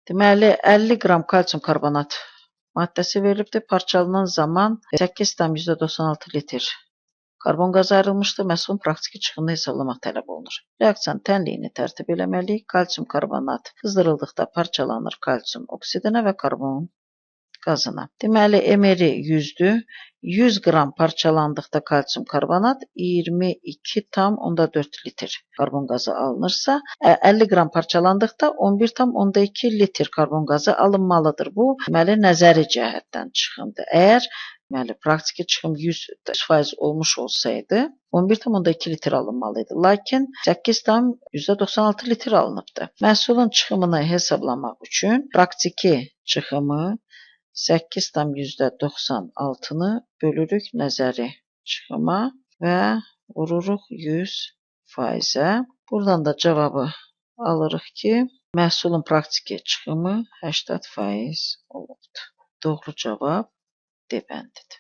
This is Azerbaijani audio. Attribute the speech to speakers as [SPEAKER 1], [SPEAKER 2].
[SPEAKER 1] Deməli, 50 qram kalsium karbonat maddəsi verilibdir. Parçalanan zaman 8,96 litr karbon qazı ayrılmışdır. Məhsulun praktiki çıxımını hesablamaq tələb olunur. Reaksiyanın tənliyini tərtib eləməliyik. Kalsium karbonat qızdırıldıqda parçalanır kalsium oksidinə və karbon qazına. Deməli, MR-i 100-dür. 100 qram parçalandıqda kalsium karbonat 22,4 litr karbon qazı alınırsa, 50 qram parçalandıqda 11,2 litr karbon qazı alınmalıdır. Bu, deməli, nəzəri cəhətdən çıxımdır. Əgər deməli, praktiki çıxım 100% olmuş olsaydı, 11,2 litr alınmalı idi. Lakin 8,96 litr alınıbdır. Məhsulun çıxımını hesablamaq üçün praktiki çıxımı 8,96-nı bölürük nəzəri çıxıma və vururuq 100%-ə. Buradan da cavabı alırıq ki, məhsulun praktiki çıxımı 80% olubdur. Doğru cavab D bəndidir.